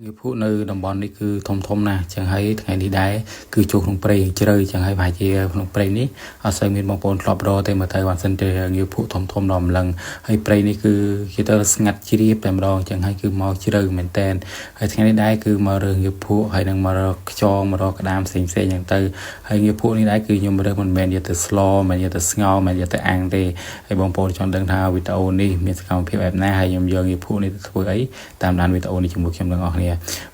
ងាវភក់នៅតំបន់នេះគឺធំធំណាស់ចឹងហើយថ្ងៃនេះដែរគឺចូលក្នុងព្រៃជ្រៅចឹងហើយប្រហែលជាក្នុងព្រៃនេះអត់សូវមានបងប្អូនធ្លាប់រកទេមើលទៅបានសិនជាងាវភក់ធំធំដល់ម្លឹងហើយព្រៃនេះគឺជាទៅស្ងាត់ជ្រាបតែម្ដងចឹងហើយគឺមកជ្រៅមែនតែនហើយថ្ងៃនេះដែរគឺមករើសងាវភក់ហើយនឹងមករកខ្យងមករកក្តាមផ្សេងផ្សេងចឹងទៅហើយងាវភក់នេះដែរគឺខ្ញុំរើសមិនមែនយកទៅស្លមិនយកទៅស្ងោរមិនយកទៅអាំងទេហើយបងប្អូនចង់ដឹងថាវីដេអូនេះមានសកម្មភាពបែបណាហើយខ្ញុំយកងាវភក់នេះទៅធ្វើអីតាមដានវីដេអូនេះជាមួយខ្ញុំទាំងអស់គ្នា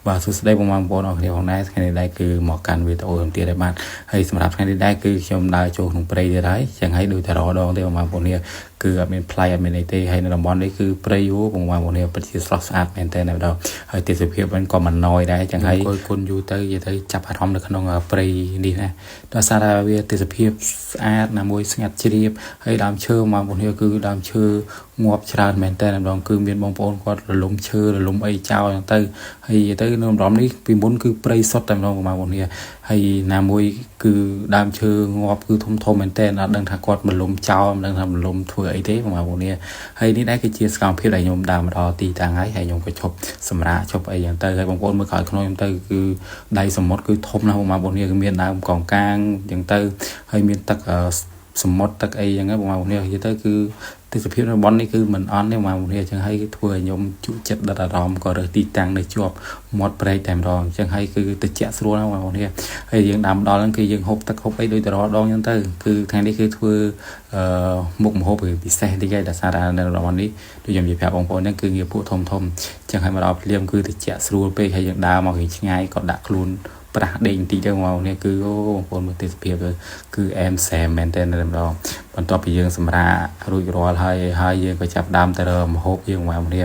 បាទសួស្តីបងប្អូនអរគ្នាផងដែរថ្ងៃនេះដែរគឺមកកាន់វីដេអូទៀតហើយបាទហើយសម្រាប់ថ្ងៃនេះដែរគឺខ្ញុំដើរចូលក្នុងព្រៃទៀតហើយចឹងហើយដូចតែរដងទេបងប្អូននេះគឺអត់មានផ្លែអត់មានអីទេហើយនៅតំបន់នេះគឺព្រៃហូបងប្អូននេះពិតជាស្រស់ស្អាតមែនតើម្ដងហើយទេសភាពវិញក៏មិនណយដែរចឹងហើយគុណយូរទៅនិយាយទៅចាប់អារម្មណ៍នៅក្នុងព្រៃនេះណាដោយសារតែវាទេសភាពស្អាតណាមួយស្ងាត់ជ្រាបហើយដើមឈើបងប្អូននេះគឺដើមឈើងាប់ច្រើនមែនតើម្ដងគឺមានបងប្អូនគាត់រលំឈើរលំអីចោលចឹងទៅហើយទៅនៅតំបន់នេះពីមុនគឺព្រៃសុទ្ធតែម្ដងបងប្អូននេះហើយណាមួយគឺដើមឈើងាប់គឺធំធំមែនតើអត់ដឹងថាគាត់មលំចោលមិនដឹងថាមលំធ្វើអីទេបងប្អូននេះហើយនេះដែរគឺជាសកម្មភាពដែលខ្ញុំដើរមកដល់ទីតាំងហើយហើយខ្ញុំក៏ឈប់សម្រាកឈប់អីចឹងទៅហើយបងប្អូនមើលក្រោយខ្នងខ្ញុំទៅគឺដៃសមុទ្រគឺធំណាស់បងប្អូននេះគឺមានដើមកងកាងចឹងទៅហើយមានទឹកសមុទ្រទឹកអីចឹងបងប្អូននេះនិយាយទៅគឺទេសភាពនៅតំបន់នេះគឺមិនអន់ទេបងប្អូននេះអញ្ចឹងហើយធ្វើឲ្យខ្ញុំជក់ចិត្តដិតអារម្មណ៍ក៏រើសទីតាំងនៅជាប់មាត់ព្រែកតែម្ដងអញ្ចឹងហើយគឺតិចស្រួលណាស់បងប្អូននេះហើយយើងដើមដល់ហ្នឹងគឺយើងហូបទឹកហូបអីដូចតរដងអញ្ចឹងទៅគឺថ្ងៃនេះគឺធ្វើអឺមុខម្ហូបពិសេសតិចហើយដោយសារតែនៅតំបន់នេះដូចខ្ញុំនិយាយប្រាប់បងប្អូនហ្នឹងគឺងាយពួកធំធំអញ្ចឹងហើយមកដល់ភ្លាមគឺតិចស្រួលពេកហើយយើងដើរមករៀងឆ្ងាយក៏ដាក់ខ្លួនប្រាស់ដេកបន្តិចទៅមកនេះគឺអូបងប្អូនមើលទេសភាពទៅគឺអែមសែមមែនតើតែម្ដងបន្ទាប់ពីយើងសម្រាករួចរាល់ហើយហើយយើងក៏ចាប់ដើមទៅរកម្ហូបយើងមកគ្នា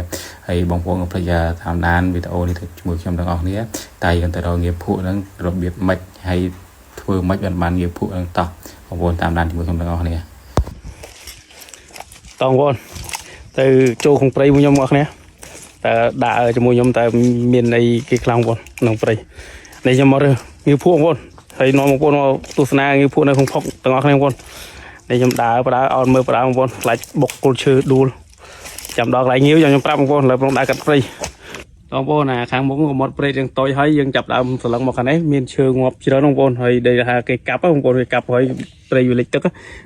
ហើយបងប្អូនកុំភ្លេចតាមដានវីដេអូនេះទៅជាមួយខ្ញុំទាំងអស់គ្នាតែយើងទៅរកងាភក់ហ្នឹងរបៀបម៉េចហើយធ្វើម៉េចបានបានងាភក់ហ្នឹងតោះបងប្អូនតាមដានជាមួយខ្ញុំទាំងអស់គ្នា តោះបងប្អូនទៅចូលក្នុងព្រៃមួយខ្ញុំបងប្អូនគ្នាតើដាក់ជាមួយខ្ញុំតើមានអីគេខ្លាំងបងប្អូនក្នុងព្រៃនេះខ្ញុំមករើសងាវភក់បងប្អូនហើយនាំបងប្អូនមកទស្សនាងាវភក់នៅក្នុងផុកទាំងអស់គ្នាបងប្អូននេះខ្ញុំដើរបដើអត់មើលបដើបងប្អូនខ្លាចបុកគល់ឈើដួលចាំដល់កន្លែងងាវខ្ញុំប្រាប់បងប្អូនឥឡូវបងដើរកាត់ព្រៃបងប្អូនណាខាងមុខក៏មាត់ព្រៃទាំងតូចហើយយើងចាប់ដើមសន្លឹងមកខាងនេះមានឈើងាប់ច្រើនបងប្អូនហើយដែលថាគេកាប់បងប្អូនគេកាប់ហើយព្រៃវាលិចទឹក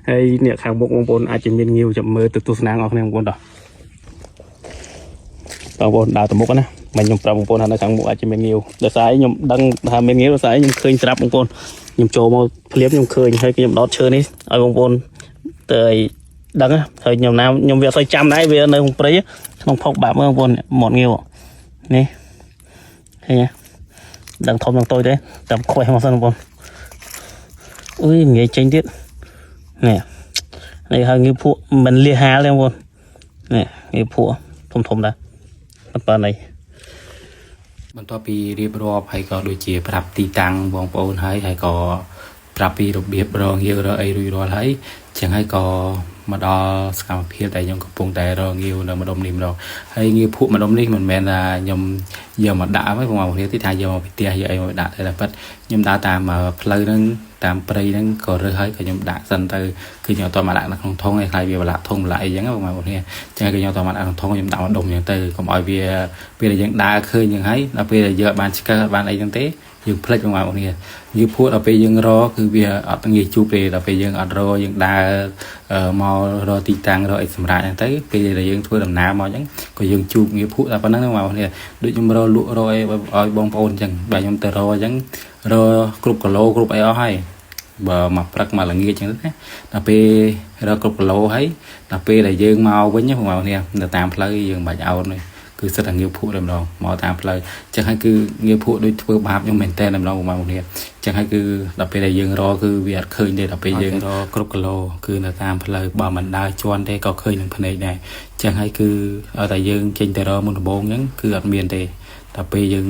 ហើយនេះខាងមុខបងប្អូនអាចจะមានងាវចាំមើលទៅទស្សនាបងប្អូនបងប្អូនតោះបងប្អូនដើរទៅមុខណាមិនខ្ញុំប្រាប់បងប្អូនថានៅខាងមុខអាចจะមានងាវដោយសារខ្ញុំដឹងថាមានងាវដោយសារខ្ញុំឃើញស្រាប់បងប្អូនខ្ញុំចូលមកភ្លាមខ្ញុំឃើញហើយខ្ញុំដោតឈើនេះឲ្យបងប្អូនទៅឲ្យដឹងហើយខ្ញុំណាខ្ញុំវាអត់សូវចាំដែរវានៅក្នុងព្រៃក្នុងផុកបាក់មើលបងប្អូនមាត់ងាវនេះឃើញទេដឹងធំដឹងតូចទេតាមខ្វេះមកសិនបងប្អូនអុយងាយចេញទៀតនេះនេះហើយងាវភក់មិនលៀហាលទេបងប្អូននេះងាវភក់ធំធំដែរប៉ុណ្ណេះ បន្ទាប់ពីរៀបរាប់ហើយក៏ដូចជាប្រាប់ទីតាំងបងប្អូនហើយហើយក៏ប្រាប់ពីរបៀបរងងាវរកអីរួចរាល់ហើយចឹងហើយក៏មកដល់សកម្មភាពដែលខ្ញុំកំពុងតែរងងាវនៅម្ដុំនេះម្ដងហើយងាវភក់ម្ដុំនេះមិនមែនថាខ្ញុំយកមកដាក់ទេបងប្អូនគ្នាទីថាយកមកពីផ្ទះយកអីមកដាក់ទេតែពិតខ្ញុំដើរតាមផ្លូវហ្នឹងតាមព្រៃហ្នឹងក៏រើសហើយក៏ខ្ញុំដាក់សិនទៅគឺខ្ញុំអត់តមកដាក់នៅក្នុងធុងឯងខ្លាចវាប្រឡាក់ធុងប្រឡាក់អីចឹងបងប្អូនគ្នាចឹងគឺខ្ញុំអត់តមកដាក់ក្នុងធុងខ្ញុំដាក់មកដុំចឹងទៅកុំឲ្យវាពេលដែលយើងដើរឃើញចឹងហើយដល់ពេលដែលយើងអត់បានឆ្កឹះអត់បានអីចឹងទេយើងភ្លេចបងប្អូនគ្នាយើងភួតដល់ពេលយើងរគឺវាអត់ងាយជួបទេដល់ពេលយើងអត់រយើងដើរមករកទីតាំងរកអីសម្រាប់ចឹងទៅពេលដែលយើងធ្វើដំណើរមកចឹងក៏យើងជួបងាយភក់តែប៉ុណ្្នឹងបងប្អូនគ្នាដូចខ្ញុំរកលក់រកអីឲ្យបងប្អូនចឹងបើខ្ញុំទៅរកចឹងរកគ្រប់គីឡូគ្រប់អីអស់ហើយបើមកព្រឹកមកល្ងាចចឹងទៅណាដល់ពេលរកគ្រប់គីឡូហើយដល់ពេលដែលយើងមកវិញបងប្អូនគ្នានៅតាមផ្លូវយើងមិនបាច់អោនទេគឺសិតតែងាវភក់តែម្ដងមកតាមផ្លូវចឹងហើយគឺងាវភក់ដូចធ្វើបាបខ្ញុំមែនតើតែម្ដងបងប្អូនគ្នាចឹងហើយគឺដល់ពេលដែលយើងរកគឺវាអត់ឃើញទេដល់ពេលយើងរកគ្រប់គីឡូគឺនៅតាមផ្លូវបើមិនដើរជន់ទេក៏ឃើញនឹងភ្នែកដែរចឹងហើយគឺឲ្យតែយើងចេញទៅរកមុនដំបូងចឹងគឺអត់មានទេដល់ពេលយើង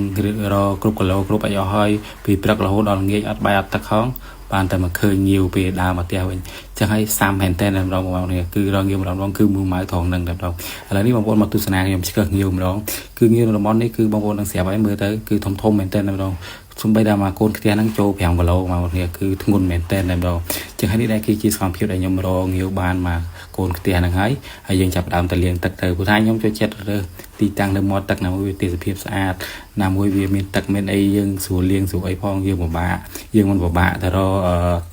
រកគ្រប់គីឡូគ្រប់អីអស់ហើយពីព្រឹករហូតដល់ល្ងាចអត់បាយអត់ទឹកហងបានតែមកឃើញងាវពេលដើរមកផ្ទះវិញចឹងហើយសាំមែនតើតែម្ដងបងប្អូននេះគឺរកងាវម្ដងគឺមួយម៉ៅត្រង់នឹងតែម្ដងឥឡូវនេះបងប្អូនមកទស្សនាខ្ញុំឆ្កឹះងាវម្ដងគឺងាវនៅតំបន់នេះគឺបងប្អូននឹងស្រាប់ហើយមើលទៅគឺធំធំមែនតើតែម្ដងសំបីតែមកកូនផ្ទះហ្នឹងចូល5គីឡូមកគ្នាគឺធ្ងន់មែនតើតែម្ដងចឹងហើយនេះដែរគឺជាសកម្មភាពដែលខ្ញុំរកងាវបានមកកូនផ្ទះហ្នឹងហើយហើយយើងចាប់ដើមទៅលាងទឹកទៅព្រោះថាខ្ញុំចូលចិត្តរើស ទីតាំងនៅមាត់ទឹកណាមួយវាទេសភាពស្អាតណាមួយវាមានទឹកមានអីយើងស្រួលលាងស្រួលអីផងយើងពិបាកយើងមិនពិបាកទៅរក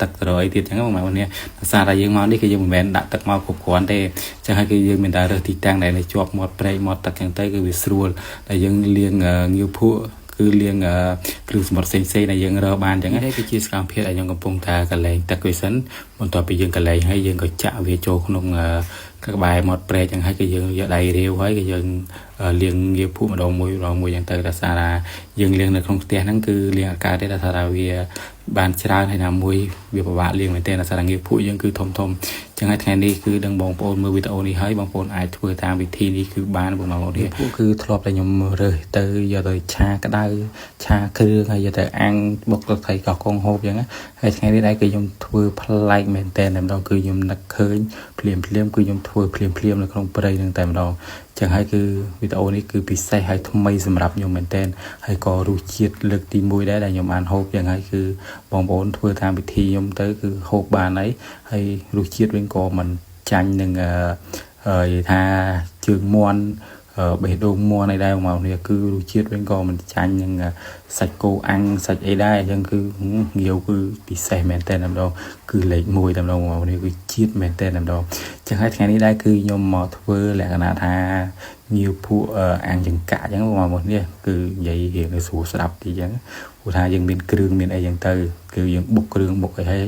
ទឹកទៅរកអីទៀតចឹងបងប្អូននេះដោយសារតែយើងមកនេះគឺយើងមិនមែនដាក់ទឹកមកគ្រប់គ្រាន់ទេចឹងហើយគឺយើងមានតែរើសទីតាំងដែលនៅជាប់មាត់ព្រែកមាត់ទឹកចឹងទៅគឺវាស្រួលតែយើងលាងងាវភក់គឺលាងគ្រឿងសមុទ្រផ្សេងៗដែលយើងរកបានអញ្ចឹងនេះគឺជាសកម្មភាពដែលខ្ញុំកំពុងតែកលែងទឹកវាសិនបន្ទាប់ពីយើងកលែងហើយយើងក៏ចាក់វាចូលក្នុងក្បែរមាត់ព្រែកអញ្ចឹងហើយគឺយើងយកដៃរាវហើយក៏យើងលាងងាវភក់ម្ដងមួយម្ដងមួយអញ្ចឹងទៅដោយសារថាយើងលាងនៅក្នុងផ្ទះហ្នឹងគឺលាងអត់កើតទេដោយសារថាវាបានច្រើនហើយណាមួយវាពិបាកលាងមែនទែនដោយសារងាវភក់យើងគឺធំធំចឹងហើយថ្ងៃនេះគឺដឹងបងប្អូនមើលវីដេអូនេះហើយបងប្អូនអាចធ្វើតាមវិធីនេះគឺបានបងប្អូននេះភក់គឺធ្លាប់តែខ្ញុំរើសទៅយកទៅឆាក្តៅឆាគ្រឿងហើយយកទៅអាំងបុកទឹកត្រីកោះកុងហូបចឹងហើយថ្ងៃនេះដែរគឺខ្ញុំធ្វើប្លែកមែនទែនតែម្ដងគឺខ្ញុំនឹកឃើញភ្លាមភ្លាមគឺខ្ញុំធ្វើភ្លាមភ្លាមនៅក្នុងព្រៃនឹងតែម្ដងចឹងហើយគឺវីដេអូនេះគឺពិសេសហើយថ្មីសម្រាប់ខ្ញុំមែនទែនហើយក៏រសជាតិលើកទី1ដែរដែលខ្ញុំបានហូបចឹងហើយគឺបងប្អូនធ្វើតាមវិធីខ្ញុំទៅគឺហូបបានហើយហើយរសជាតិវិញក៏មិនចាញ់នឹងនិយាយថាជើងមាន់បេះដូងមាន់អីដែរបងប្អូននេះគឺរសជាតិវិញក៏មិនចាញ់នឹងសាច់គោអាំងសាច់អីដែរអញ្ចឹងគឺងាវគឺពិសេសមែនតើម្ដងគឺលេខ1តែម្ដងបងប្អូននេះគឺជាតិមែនតើម្ដងអញ្ចឹងហើយថ្ងៃនេះដែរគឺខ្ញុំមកធ្វើលក្ខណៈថាងាវភក់អាំងចង្កាក់អញ្ចឹងបងប្អូននេះគឺនិយាយរៀងស្រួលស្ដាប់ទីអញ្ចឹងព្រោះថាយើងមានគ្រឿងមានអីអញ្ចឹងទៅគឺយើងបុកគ្រឿងបុកអីហើយ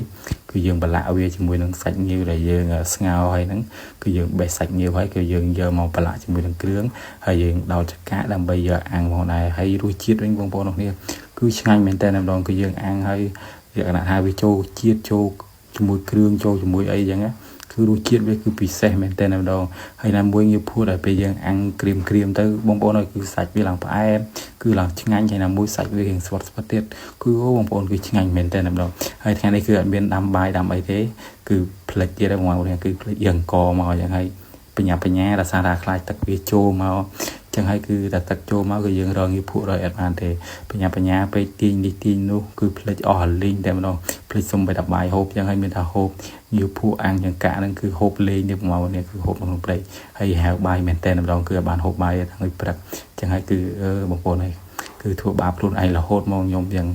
គឺយើងប្រឡាក់វាជាមួយនឹងសាច់ងាវដែលយើងស្ងោរហើយហ្នឹងគឺយើងបេះសាច់ងាវហើយគឺយើងយកមកប្រឡាក់ជាមួយនឹងគ្រឿងហើយយើងដោតចង្កាក់ដើម្បីយកអាំងផងដែរហើយរសជាតិវិញបងប្អូនទាំងគ្នាគឺឆ្ងាញ់មែនតើម្ដងគឺយើងអាំងហើយលក្ខណៈថាវាចូលជាតិចូលជាមួយគ្រឿងចូលជាមួយអីអញ្ចឹងណាគឺរសជាតិវាគឺពិសេសមែនតើម្ដងហើយណាមួយងាយភួតឲ្យពេលយើងអាំងក្រៀមក្រៀមទៅបងប្អូនឲ្យគឺសាច់វាឡើងផ្អែមគឺឡើងឆ្ងាញ់ហើយណាមួយសាច់វារៀងស្វិតស្វិតទៀតគឺបងប្អូនគឺឆ្ងាញ់មែនតើម្ដងហើយថ្ងៃនេះគឺអត់មានដាំបាយដាំអីទេគឺផ្លិចទៀតបងប្អូនគឺផ្លិចយើងកមកអញ្ចឹងហើយបញ្ញាបញ្ញាដោយសារថាខ្លាចទឹកវាចូលមកចឹងហើយគឺតែទឹកចូលមកគឺយើងរងងាយភក់រយអត់បានទេបញ្ញាបញ្ញាពេកទាញនេះទាញនោះគឺផ្លិចអស់លីងតែម្ដងផ្លិចសុំបតែបាយហូបចឹងហើយមានថាហូបងាវភក់អាំងចង្កាក់ហ្នឹងគឺហូបលេងនេះបងប្អូននេះគឺហូបក្នុងព្រៃហើយហៅបាយមែនតើម្ដងគឺឲ្យបានហូបបាយថ្ងៃព្រឹកចឹងហើយគឺបងប្អូនហើយគឺធ្វើបាបខ្លួនឯងរហូតមកខ្ញុំចឹង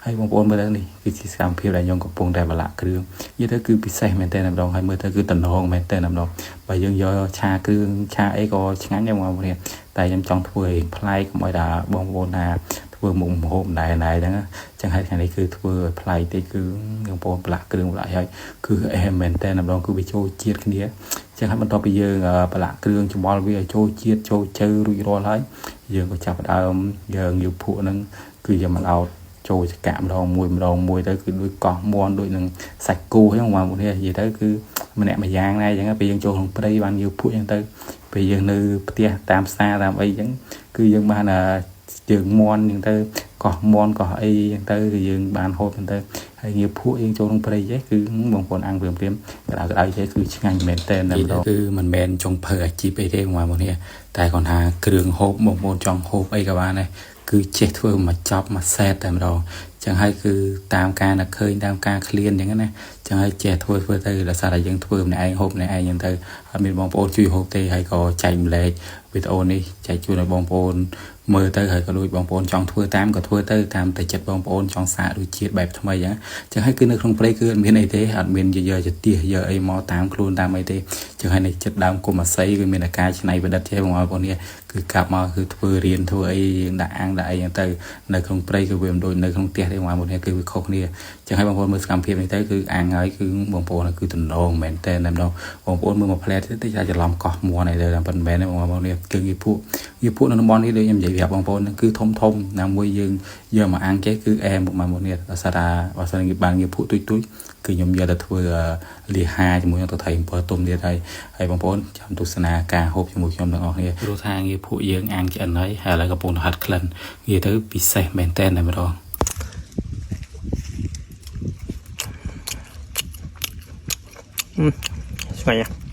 ហើយបងប្អូនមើលទៅនេះគឺជាសកម្មភាពដែលខ្ញុំកំពុងតែប្រឡាក់គ្រឿងនិយាយទៅគឺពិសេសមែនតើម្ដងហើយមើលទៅគឺតំណងមែនតើម្ដងបើយើងយកឆាគ្រឿងឆាអីក៏ឆ្ងាញ់ដែរបងប្អូនតែខ្ញុំចង់ធ្វើឲ្យប្លែកកុំឲ្យថាបងប្អូនថាធ្វើមុខម្ហូបដែរដែរហ្នឹងចឹងហើយថ្ងៃនេះគឺធ្វើឲ្យប្លែកតិចគឺបងប្អូនប្រឡាក់គ្រឿងប្រឡាក់ហើយគឺអែមមែនតើម្ដងគឺវាចូលជាតិគ្នាចឹងហើយបន្ទាប់ពីយើងប្រឡាក់គ្រឿងច្បល់វាឲ្យចូលជាតិចូលជើរួចរាល់ហើយយើងក៏ចាប់ផ្ដើមយើងងាវភក់ហ្នឹងគឺយកមកដោតចូលចកាក់ម្ដងមួយម្ដងមួយទៅគឺដូចកោះមន់ដូចនឹងសាច់គោអញ្ចឹងបងប្អូននេះនិយាយទៅគឺម្នាក់មួយយ៉ាងដែរអញ្ចឹងពេលយើងចូលក្នុងព្រៃបានងាវភក់អញ្ចឹងទៅពេលយើងនៅផ្ទះតាមផ្សារតាមអីអញ្ចឹងគឺយើងបានជើងមន់អញ្ចឹងទៅកោះមន់កោះអីអញ្ចឹងទៅគឺយើងបានហូបអញ្ចឹងទៅហើយងាវភក់យើងចូលក្នុងព្រៃចេះគឺបងប្អូនអាំងព្រាមព្រាមក្តៅក្តៅចេះគឺឆ្ងាញ់មែនតើម្ដងគឺមិនមែនចុងភៅអាជីពអីទេបងប្អូននេះតែគាត់ថាគ្រឿងហូបបងប្អូនចង់ហូបអីក៏បានដែរគឺចេះធ្វើមកចប់មកសែតតែម្ដងចឹងហើយគឺតាមការនឹកឃើញតាមការឃ្លានចឹងណាចឹងហើយចេះធ្វើធ្វើទៅដោយសារតែយើងធ្វើម្នាក់ឯងហូបម្នាក់ឯងចឹងទៅអត់មានបងប្អូនជួយហូបទេហើយក៏ចែកម្លែកវីដេអូនេះចែកជូនឲ្យបងប្អូនមើលទៅហើយក៏ដូចបងប្អូនចង់ធ្វើតាមក៏ធ្វើទៅតាមតែចិត្តបងប្អូនចង់សាករសជាតិបែបថ្មីចឹងចឹងហើយគឺនៅក្នុងព្រៃគឺអត់មានអីទេអត់មានយកចទៀសយកអីមកតាមខ្លួនតាមអីទេចឹងហើយនៅចិត្តដើមគុំអាស័យគឺមានតែការច្នៃប្រឌិតទេបងប្អូននេះគឺកាប់មកគឺធ្វើរៀនធ្វើអីយើងដាក់អាំងដាក់អីចឹងទៅនៅក្នុងព្រៃគឺវាមិនដូចនៅក្នុងផ្ទះទេបងប្អូននេះគឺវាខុសគ្នាចឹងហើយបងប្អូនមើលសកម្មភាពនេះទៅគឺអាំងហើយគឺបងប្អូនគឺតំណងមែនតើតែម្ដងបងប្អូនមើលមួយផ្លែទៅតិចថាច្រឡំកោះមួនអីទៅតែប៉ុន្មានទេបងប្អូននេះគឺងាយភក់ងាយភក់នៅតំបន់នេះដូចខ្ញុំនិយាយប្រាប់បងប្អូនគឺធំធំណាមួយយើងយកមកអាំងចេះគឺអែមបងប្អូននេះដោយសារថាបើសិនគេបានងាយភក់ទុយទុយគឺខ្ញុំយកទៅធ្វើលីហាជាមួយនឹងទឹកត្រី7ទុំទៀតហើយហើយបងប្អូនចាំទស្សនាការហូបជាមួយខ្ញុំទាំងអស់គ្នាព្រោះថាងាយភក់យើងអាំងឆ្អិនហើយហើយឥឡូវកំពុងតែហិតក្លិនងាយទៅពិសេសមែនតើតែម្ដង ឆ្ងាញ់